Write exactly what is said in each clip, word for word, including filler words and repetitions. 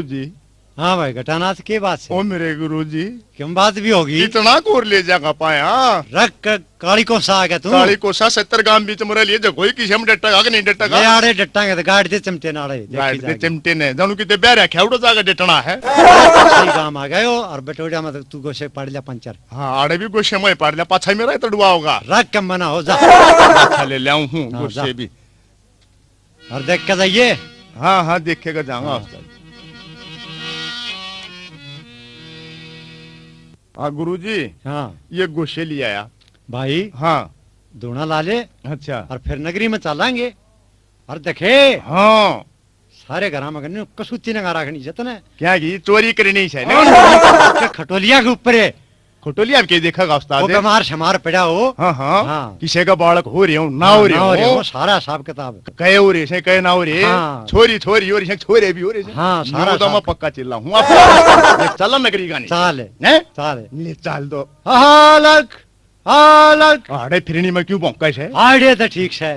जी। हाँ भाई घटानाथ, के बात है? ओ मेरे गुरु जी। क्यों, बात भी होगी? इतना कोर ले जागा पाया। रख क-, काली कोसा आ गया तू। काली कोसा सत्तर गांव बीच मरे लिए जगोई किसे में डटेगा कि नहीं डटेगा? ले आड़े डटांगे तो गाड़ दे चिमटे नाले, देखी गाड़ दे जाएगी। चिमटे ने, जानू किते बहरा खेवड़ो जाके डटना है। सही काम आ गयो, और बटोड़ा में तो तू गोसे पाड़ लिया पंचर। हाँ, आड़े भी गोसे में पाड़ लिया, पाछा ही मेरा ही तड़ुआ होगा। रख के मना हो जा। अच्छा, ले ले आऊं हूँ हाँ, गोसे जा। भी। और देख के जाइए। हाँ, हाँ, देखेगा जाऊंगा हाँ। उस्ताद। हाँ, गुरुजी, हाँ। ये गोसे ले आया। भाई, हाँ। धूणा ला ले। अच्छा। और फिर नगरी में चलांगे। और देखे, हाँ। सारे घरां में कन्ने कसूती नगा रखनी जतने। क्या की चोरी करनी से ना? और के खटोलिया के ऊपर है। खटोलिया में के देखेगा उस्ताद? वो बीमार शमार पड़ा हो। हाँ, हाँ। हाँ। किसी का बालक हो रहे हो, ना हाँ, हो रहे ना हो रहे हो। हो, सारा हिसाब किताब। कहे हो रहे से, कहे ना हो रहे। हाँ। छोरी, छोरी हो रही से, छोरे भी हो रहे से। हाँ, सारा न्यू तो मैं हिसाब। पक्का चिल्ला हूँ आपका। ये चला नगरी का नहीं। चाल। हैं? चाल। ले चाल दो। अलग, अलग। आड़े फिरनी में क्यों भौंका से? आड़े तो ठीक से।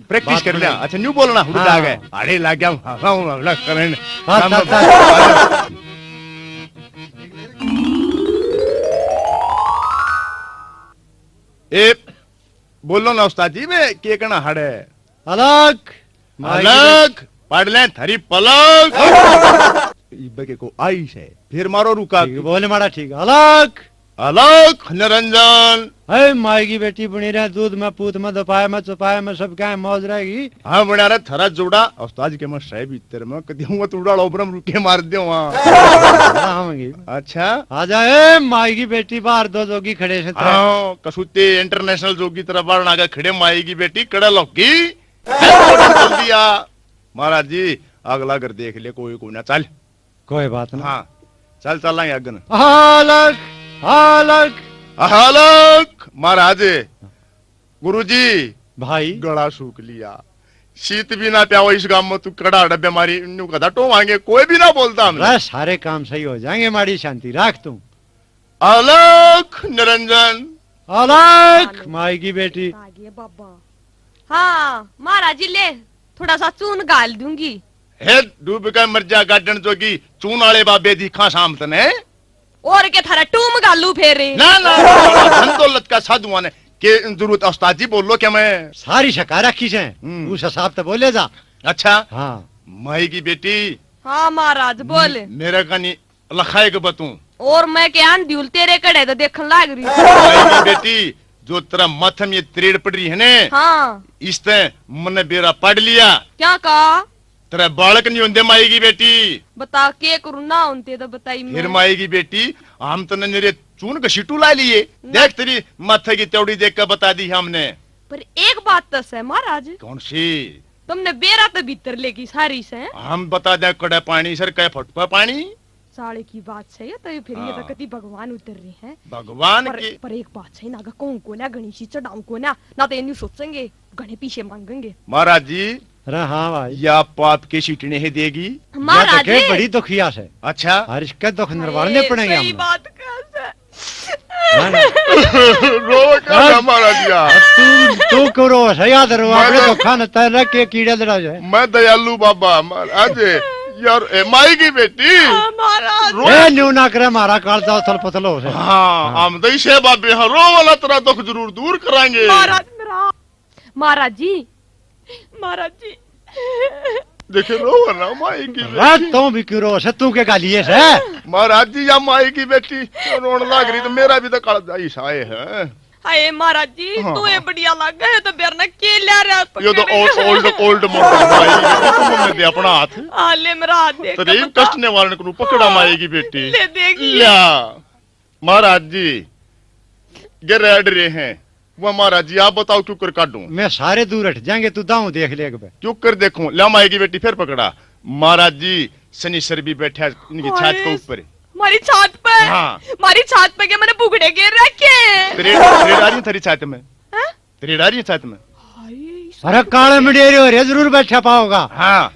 प्रैक्टिस बात कर लिया। बनाई। अच्छा, न्यू बोलना, हुड़ हाँ। आ गए। आड़े लाग गया, हाँ, हाँ, हाँ, अलग करें। हाँ, राम चल, बाबू। चल। ए, बोलो ना उस्ताद जी, मैं के कहना हड़े? अलग। अलग, पढ़ लें थारी पलक। इब्बे के को आई से, फिर मारो रुका। ठीक, बोले माड़ा ठीक। अलग। अलग निरंजन। हे माई की बेटी बनी रहे, दूध में, पूत में, दोपाया में, चौपाया में, सब क्या है, मौज रहेगी। हाँ, बना रहे थारा जोड़ा। उस्ताद के मैं साहब इतर में कदी हुआ तू उड़ालो ब्रह्म रुके मार दे वहाँ। हाँ, हाँ, हाँ। अच्छा। आ जा, ए माई की बेटी, बाहर दो जोगी खड़े से। हाँ, कसूते इंटरनेशनल जोगी तरह बाहर आगे खड़े, माई की बेटी, कड़ा लौकी। चल दिया। महाराज जी, अगला घर देख ले, कोई कोई ना, चल। कोई बात ना। हाँ, चल, चलांगे अगन। हालक, हालक। हालक, महाराज, गुरुजी, भाई। गला सूख लिया, शीत भी ना प्याओ इस गांव में, तू कड़ा डब्बे मारी, न्यू कदा टोवांगे, कोई भी ना बोलता हमने। बस, सारे काम सही हो जाएंगे, माड़ी शांति राख तू। अलख निरंजन। अलख माई की बेटी। आ गए बाबा। हाँ, महाराज जी ले, थोड़ा सा चून घाल दूंगी। हे डूब के मर जा गाडन जोगी, चून आले बाबे दिखा शाम तने। और के थारा टूम घालू फेरे। ना, ना, ना, ना, धन दौलत का साधुआं ने के जरूरत, उस्ताद जी बोलो क्या मैं? सारी सका रखी से, हम्म। उस हिसाब ते बोले जा। अच्छा। हाँ। माई की बेटी। हाँ महाराज, बोल। म-, मेरे का नहीं लखाए के बतूं। और मैं क्या आंधी उल तेरे कड़े तो देखन लाग रही। माई की बेटी, जो तेरा माथा में ये त्रेड़ पड़ रही है ने, हाँ। इसते मन्ने बेरा पड़ लिया। क्या कहा? तेरा बालक नहीं होंदे माई की बेटी। बता के करूँ, ना होंदे तो बताई फिर मैं। माई की बेटी, हम तन्ने मेरे चून घसीटू ला लिए। ना। देख तेरी माथे की त्योड़ी देख के बता दी हमने। पर एक बात तो सै महाराज। कौन सी? तुमने बेरा तो भीतर लेगी सारी से। हम बता दें कड़े पानी सर, कै फुट पे पानी। साले की बात सही है, तो ये फिर ये तो हाँ। कति भगवान उतर रहे हैं। भगवान पर, की पर एक बात सही ना, अगर कहूँ को ना, घणी सी चढ़ाऊँ को ना, ना तो ये न्यू सोचेंगे, घणे पीछे मांगेंगे। महाराज जी, अरे हाँ भाई। या पाप के सीटने है देगी। महाराज या तो के जी। बड़ी दुखिया से। अच्छा। और इसके दुख निर्वाणने अरे, पड़ेंगे सही हमने। बात कह से। ना, ना। रो क्या अब था महाराज जी? तू, तू क्यों रो है? याद रो, मैं आपने तो धोखा न तय रख के कीड़े लड़ा जाए। मैं दयालु बाबा महाराज। यार, ए, माई की बेटी। हाँ, महाराज। रो। ए, न्यू ना करे, हमारा कालजा उथल पुथल हो से। हाँ, हाँ। हम तो इसे बाबे, हाँ, रो वाला तेरा दुख जरूर दूर करांगे। महाराज मेरा। महाराज जी, महाराज जी। देखे रो ना माई की रात बेटी। तो भी क्यों रो से, तू के गालिए से? महाराज जी, या माई की बेटी रोन लाग रही तो मेरा भी तो कालजा ही साए है। हाय महाराज जी, हाँ, तू ये हाँ। बढ़िया लागे है तो बेर ना के ल्या रहा ये तो पकड़। Old, old, old model माई की बेटी, तू मन्ने दे अपना हाथ। आ ले मेरा हाथ देख तो के देख बता। कष्ट निवारण को पकड़ा हाँ। माई की बेटी। ले देगी। ल्या। महाराज जी, गिर अड़ रहे हैं। वो महाराज जी, आप बताओ क्यों कर काटूं? मैं सारे दूर हट जाएंगे, तू दाऊं देख ले एक बार। क्यों कर देखूं? ला माई की बेटी फिर पकड़ा। महाराज जी, शनिश्चर भी बैठा है इनकी छात के हाय, ऊपर। मारी छात पे? हाँ। मारी छात पे के मैंने बुगड़े गिर रखे? तेरे, तेरे आ रही है तेरी छात में। हैं? तेरे आ रही है छात में। हाय, अरे काले मडेरे हो रहे, जरूर बैठा पाओगा। हाँ।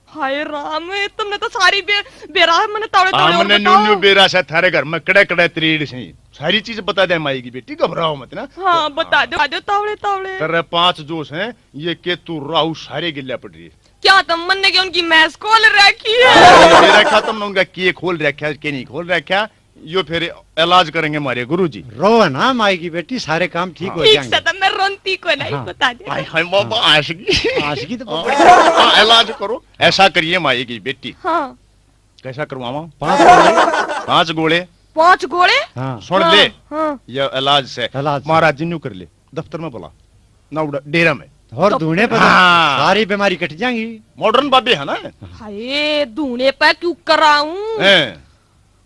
हाय राम, तुमने तो सारी बे-, बेरा मने तावड़े तावड़े हमने और न्यू न्यू बताओ। बेरा से थारे घर में कड़े कड़े त्रीड़ से सारी चीज बता दे माई की बेटी, घबराओ मत ना। हाँ, बता दो, बता दो तावड़े तावड़े। तेरे पांच जोश हैं, ये केतु राहु सारे गिल्ला पड़ रही है। क्या तुम मन ने क्या उनकी मैस खोल रखी है? नहीं रखा तुमने उनका, के खोल रखा है, के नहीं खोल रखा, यो फिर इलाज करेंगे हमारे गुरुजी। रो ना माई की बेटी, सारे काम ठीक हाँ। हो ठीक जाएंगे। से तो मैं रोंती को नहीं हाँ। बता दे। हाय हाय बाबा, हाँ। आशिकी। आशिकी तो बाबा। हाँ, इलाज करो, ऐसा करिए माई की बेटी। हाँ। कैसा करवावा? पाँच गोले। पाँच गोले। पाँच गोले? हाँ। सुन हाँ, ले, हाँ। ये इलाज से इलाज से। महाराज जी न्यू कर ले, दफ्तर में बुला, ना उड़ा, डेरा में। और तो धूने पर हाँ। सारी बीमारी कट जाएंगी। मॉडर्न बाबे है ना। हाय, धूने पे क्यों कराऊं? हैं।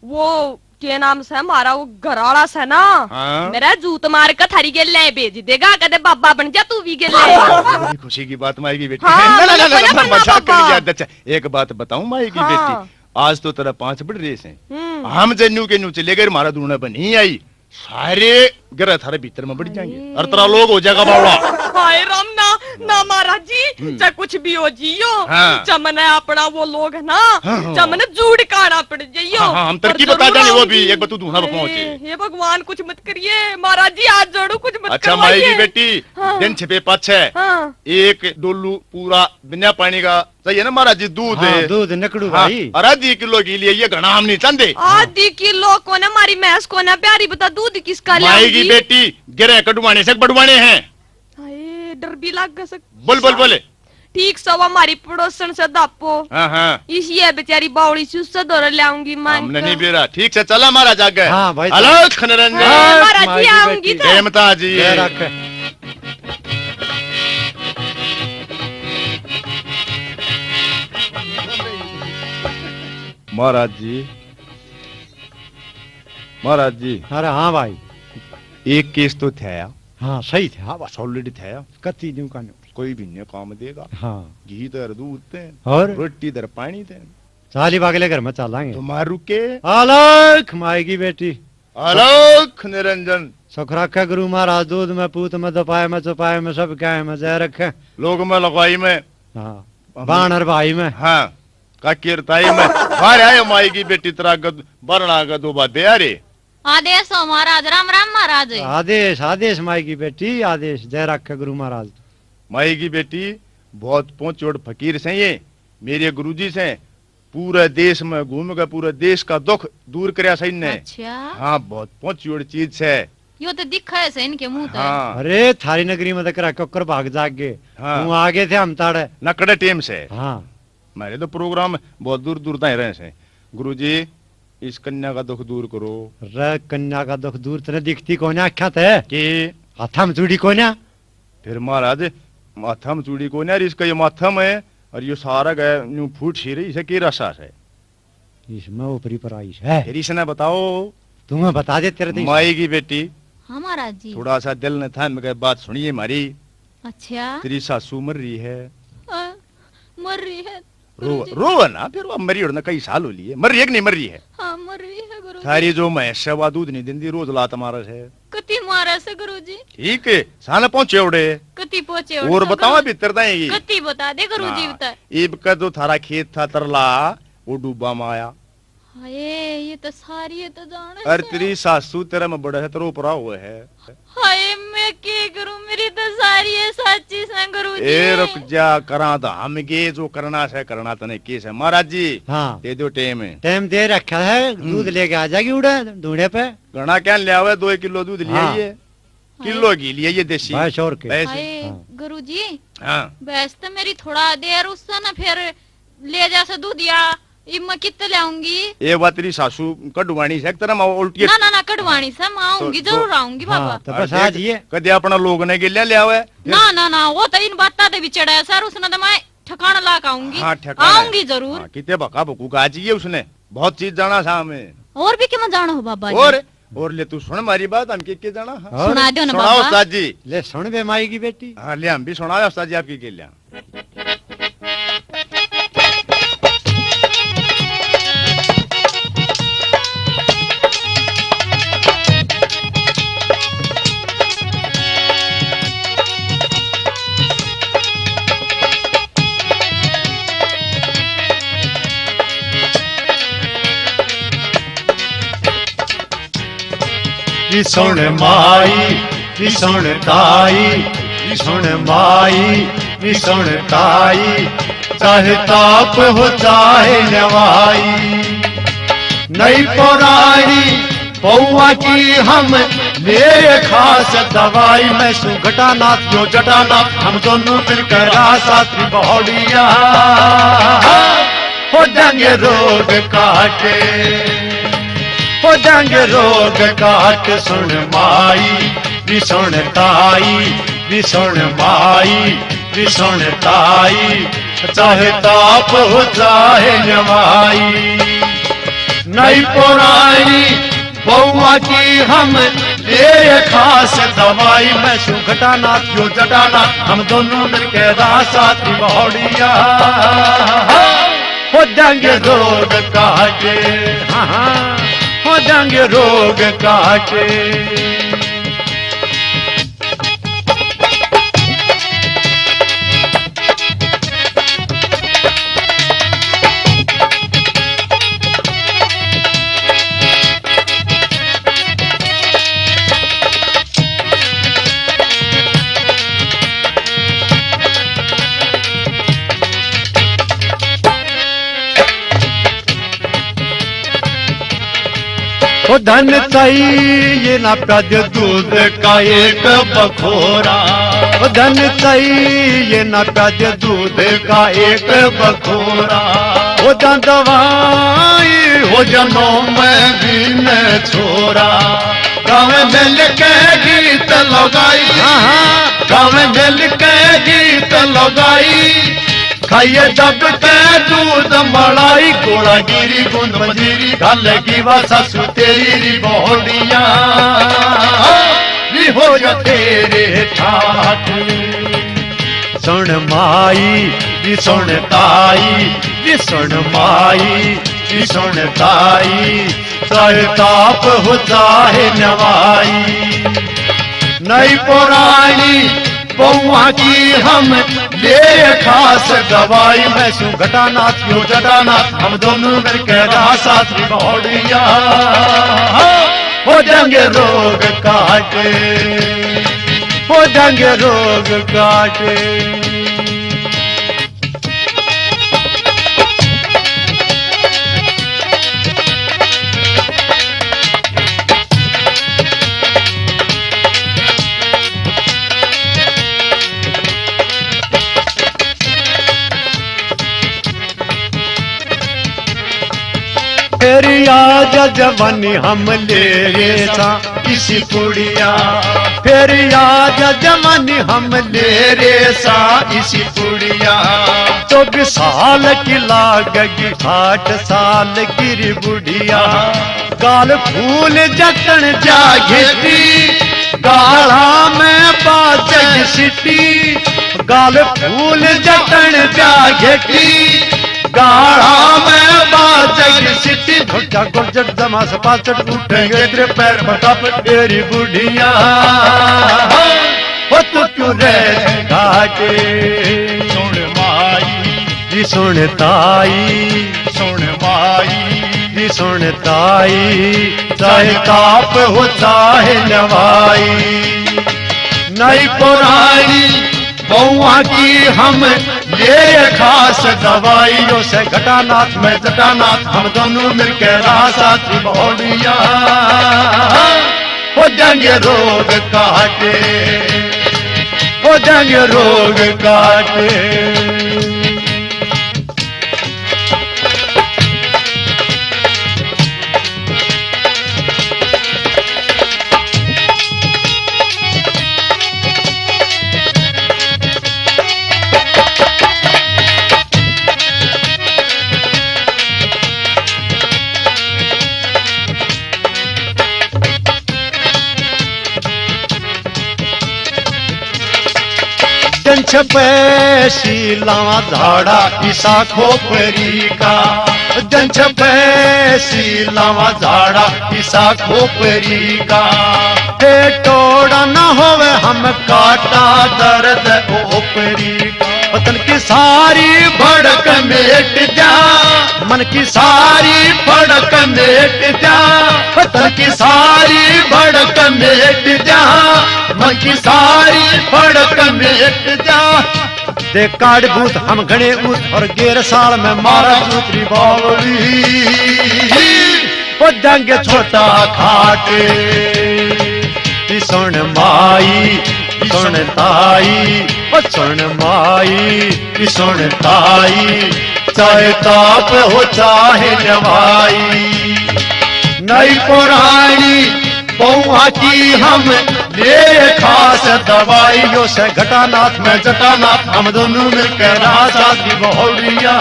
वो के नाम से हमारा वो घराला से ना, हाँ। मेरा जूत मार के थारी गेले भेज देगा, कहते बाबा बन जा तू भी गेले। बड़ी खुशी की बात माई की बेटी। हाँ, ना, ना, ना, ना, ना, मजाक कर लिया। अच्छा, एक बात बताऊं माई की हाँ। बेटी, आज तो तेरा पांच बढ़ रहे हैं। हम्म। हम जे न्यू के न्यू चले गए, हमारा दूना पर नहीं आई, सारे ग्रह थारे भीतर में बढ़ जाएंगे। अरे। और तेरा लोग हो जाएगा बावड़ा। हाय राम ना, ना महाराज जी, हम्म। चाहे कुछ भी हो जियो, हाँ। चाहे मने अपना वो लोग है ना, हाँ, हाँ। चाहे मने जूड़ काढ़ा पड़ जाइयो। हाँ, हाँ, हम और तरक्की बता जरूर जाने वो भी, आऊंगी। एक बार तू दूना पर पहुंचे। हे, हे भगवान, कुछ मत करिए, महाराज जी, हाथ जोड़ू, कुछ मत अच्छा, माई की करवाइए। बेटी, हाँ। दिन छिपे पाछे, हाँ। एक डोलू पूरा बिना पानी का चाहिए ना महाराज जी, दूध। हाँ, दूध नकड़ू हाँ, भाई। और आधी किलो घी लिए, ये घना हम नहीं चाहते। आधी किलो कोने, मारी भैंस कोने प्यारी, बता दूध किसका माई की लाऊंगी? बेटी, गिरे कटवाने से बढ़वाने हैं। हाय, डर भी लाग सक। बोल, बोल, बोल। ठीक सवा मारी पड़ोसन से धापो। हाँ, हाँ। इसी है बेचारी बावड़ी सी, उससे धोरे ले आऊंगी मांग हमने के। नहीं बेरा। ठीक से चला महाराज आगे। हाँ, भाई, अलख निरंजन। हाँ, महाराज जी, माई की आऊंगी बेटी। तो। देवता जी। जय रख। महाराज जी, महाराज जी। अरे हाँ भाई। एक केस तो था। हाँ, सही था, हाँ भाई। सॉलिड था। कति न्यू का न्यू। कोई भी न्यू काम देगा। हाँ। घी दर दूध ते। और? रोटी दर पानी ते। चाली बागले घर में चालांगे। तुम्हार रुके। अलख माई की बेटी। अलख निरंजन। सुख रखे गुरु महाराज, दूध में, पूत में, दोपाय में, चौपाय में, सब गाय में जय रखे। लोग में, लुगाई में। हाँ। हम बाण और भाई में। हाँ। काकी और ताई में। बाहर आयो माई की बेटी, तेरा गद-, बरना का दो बाबे आ रे। आदेश हो महाराज। राम राम महाराज। आदेश, आदेश माई की बेटी, आदेश। जय रखे गुरु महाराज। माई की बेटी, बहुत पहुंचोड़ फकीर से ये, मेरे गुरुजी से। पूरे देश में घूम के पूरे देश का दुख दूर करया सै इनने। अच्छा। हाँ, बहुत पहुंची हुई चीज सै। यो तो दिखा है सै इनके मुंह तै। हाँ। अरे, थारी नगरी में तो करा कक्कर भाग जाग गए। हाँ। तू आगे थे हम ताड़े। ना कड़े टेम सै। हाँ। म्हारे तो प्रोग्राम बहुत दूर दूर ताई रहे सै। गुरुजी, इस कन्या का दुख दूर करो। रे, कन्या का दुख दूर तने दिखती कोन्या आख्या तै? के? हाथा में चूड़ी कोन्या? फिर महाराज, माथा में चूड़ी कोन्या, और इसका ये माथा में, और ये सारा गया न्यू फूट सी रही, इसे के रसा है? इसमें ऊपरी पर आइस है। फिर इसने बताओ। तुम्हें बता दे तेरे तो इस माई की बेटी। हाँ महाराज जी। थोड़ा सा दिल ने थाम के बात सुनिए हमारी। अच्छा। तेरी सासू मर रही है। हाँ, मर रही है। रो, गुरुजी। रो ना, फिर वो मरी होड़ ना कई साल हो लिए। मर रही है कि नहीं मर रही है? हाँ, मर रही है गुरुजी। थारी जो भैंस है, वा दूध नहीं देंदी, रोज लात मारे है। कति मारे से गुरुजी? ठीक है, साले पहुंचे उड़े। कति पहुंचे उड़े और से बताओ गुरुजी? भीतर ताई। कति बता दे गुरुजी ना, बता। इब का जो थारा खेत था तरला, वो डूबा में आया। हाय, ये तो सारी ये तो जाने अरे से। तेरी सासू तेरे में बड़ा है, तेरे ऊपर हुआ है। हाय, मैं के करूं, मेरी तो सारी ये साची से गुरुजी। ए, रुक जा, करा तो हम के जो करना से करना, तने के से महाराज जी। हाँ। दे दो टाइम। टाइम दे रखा है, हम्म। दूध लेके आ जाएगी उड़े ढूंढे पे। घना क्या ले आवे, दो किलो दूध ले हाँ। आइए। किलो घी लिए ये देसी। भाई सौ रुपये। भैंस। हाय, हाँ। गुरुजी। हाँ। भैंस तो मेरी थोड़ा देर उससे ना फिर ले जा से दूध या, इब मैं कित ले आऊंगी? ये बात तेरी सासू कढ़वानी से, तेरा माँ उल्टी ना, ना, ना, कढ़वानी से, मैं आऊंगी, तो, जरूर तो, आऊंगी, हाँ, बाबा। तो बस अरे आज देख, ये। कदे अपना लोग ने गेल्या ले आवे। ना, ना, ना, वो तो इन बातां ते भी चढ़ा है सर, उसने तो मैं ठिकाना ला के आऊंगी। हाँ, ठिकाना। आऊंगी जरूर। हाँ, कितने भका भकू का चाहिए उसने, बहुत चीज जाना था हमें। और भी क्या जाना हो बाबा जी? और और ले तू सुन मारी बात, हम के के जाना? हाँ। और? सुना दो ना सुनाओ बाबा। उस्ताद जी। ले सुन बे माई की बेटी। हाँ, ले हम भी सुनाओ उस्ताद जी आपकी गेल्या। कि सुन माई, कि सुन ताई, कि सुन माई, कि सुन ताई। चाहे ताप हो चाहे नवाई, नई पुरानी पौवा की हम ले खास दवाई। मैं सू घटानाथ, यो जटानाथ, हम दोनों मिलकर रासा त्रिबौड़िया। हो जाएंगे रोग काटे, हो जाएंगे रोग काट। सुन माई, भी सुन ताई, भी सुन माई, भी सुन ताई, चाहे ताप हो चाहे नवाई। नई पुरानी पौवा की हम ले खास दवाई। मैं सू घटानाथ, यो जटानाथ, हम दोनों मिलके रासा त्रिबौड़िया। हो जाएंगे रोग काटे, हाँ, हाँ, हो जाएंगे रोग काटे। ओ धन चाहिए ना प्याज दूध का एक बखोरा, ओ धन चाहिए ना प्याज दूध का एक बखोरा। हो जा दवाई, हो जा नौ महीने छोरा। गाँव मिल के गीत लगाई, हाँ, हाँ। गाँव मिल के गीत लगाई। खाइए जब के दूध मलाई, गोला गिरी गुंद मजीरी, घाल की वा सासू तेरी री बौड़िया, री हो जा तेरे ठाठ। सुन माई, री सुन ताई, री सुन माई, री सुन ताई, चाहे ताप हो चाहे नवाई। नई पुरानी पौवा की हम ले खास दवाई। मैं सू घटानाथ, यो जटानाथ, हम दोनों मिलके रासा त्रिबौड़िया। हो जाएंगे रोग काटे, हो जाएंगे रोग काटे। फिर आजा जवानी हम ले रे सा इसी पुड़िया, फिर आजा जवानी हम ले रे सा इसी पुड़िया। चौबीस साल की लागेगी, साठ साल की री बुढ़िया। गाल फूल जटन जा घेटी, गाला में बाजग सिटी। गाल फूल जटन जा घेटी, गाला में बाजग सिटी। घोटा गोलजट जमा से पाचट उठेंगे तेरे पैर पर तप तेरी बुढ़िया। हो तू क्यों रह घाटे? सुन माई, जी सुन ताई, सुन माई, जी सुन ताई, चाहे ताप हो चाहे नवाई। नई पुरानी पौवा की हम ले खास दवाई। यो से घटानाथ, मैं जटानाथ, हम दोनों मिलके रासा त्रिबौड़िया। हो जाएंगे रोग काटे, हो जाएंगे रोग काटे। जंछ पैसी लावा झाड़ा इसा खोपरी का, जंछ पैसी लावा झाड़ा इसा खोपरी का। हे टोड़ा ना होवे हम काटा दर्द ओपरी का। तन की सारी भड़क मेट जा, मन की सारी भड़क मेट जा, तन की सारी भड़क मेट जा, मन की सारी भड़क मेट जा। दे काट बूत हम घणे ऊत और गेर साल में मारा दूसरी बावली। ओ जंग छोटा खाट। ई सुन माई, ई सुन ताई, ओ सुन माई, ई सुन ताई, चाहे ताप हो चाहे नवाई। नई पुरानी पौआ की हम ले खास दवाई, यो से घटानाथ में जटानाथ, हम दोनों मिलकर राजा की बहुड़िया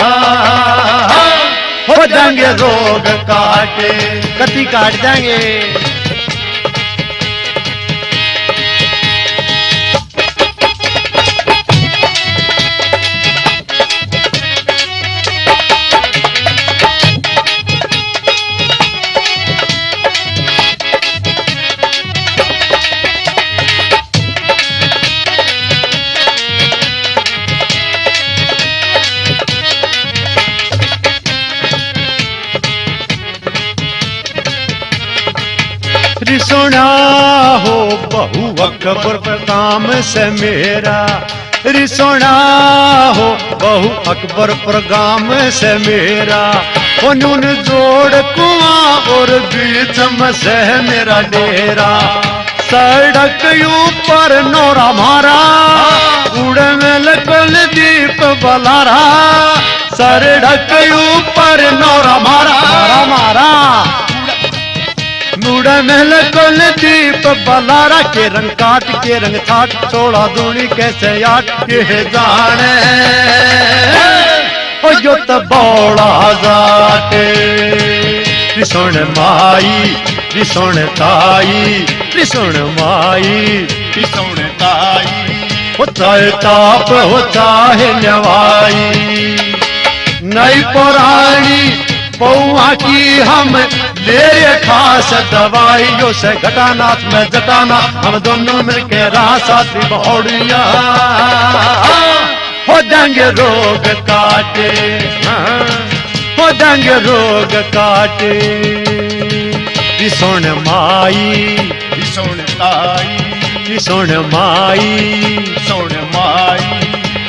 हो जाएंगे रोग काटे। कति काट जाएंगे। रिसोना हो बहु अकबर पर काम से मेरा, रिसोना हो बहु अकबर पर काम से मेरा। ओ नून जोड़ कुआं और बीच में से मेरा डेरा। सड़क ऊपर नोरा मारा, उड़े मेल कुलदीप बलारा। सड़क ऊपर नोरा मारा, मारा, मारा। मुड़े मेल कुलदीप बलारा, के रंग काट, के रंग छाट, सोलह दूनी कैसे आठ, के जाने। ओ यो तो बौड़ा जाट। रिसोन माई, रिसोन ताई, रिसोन माई, रिसोन ताई। हो चाहे ताप हो चाहे नवाई, नई पुरानी पौआ की हम ले खास दवाई। यो से घटानाथ में जटानाथ, हम दोनों मिलके रासा त्रिभौड़िया हो जाएंगे रोग काटे, हाँ, हो जाएंगे रोग काटे। रिसोन माई, रिसोन ताई, रिसोन माई, रिसोन माई।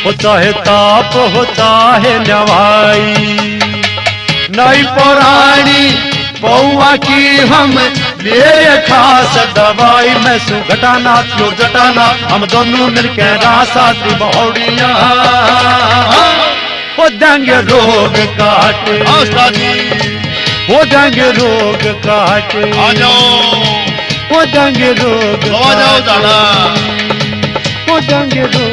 हो चाहे ताप हो चाहे नवाई, नई पुरानी पौआ की हम ले खास दवाई। मैं सु घटानाथ, यो जटानाथ, हम दोनों मिलके रासा त्रिभौड़िया हो जाएंगे रोग काटे। हाँ, उस्ताद जी। हो जाएंगे रोग काटे। आ जाओ। हो जाएंगे रोग आ जाओ काटे। दादा। हो जाएंगे रोग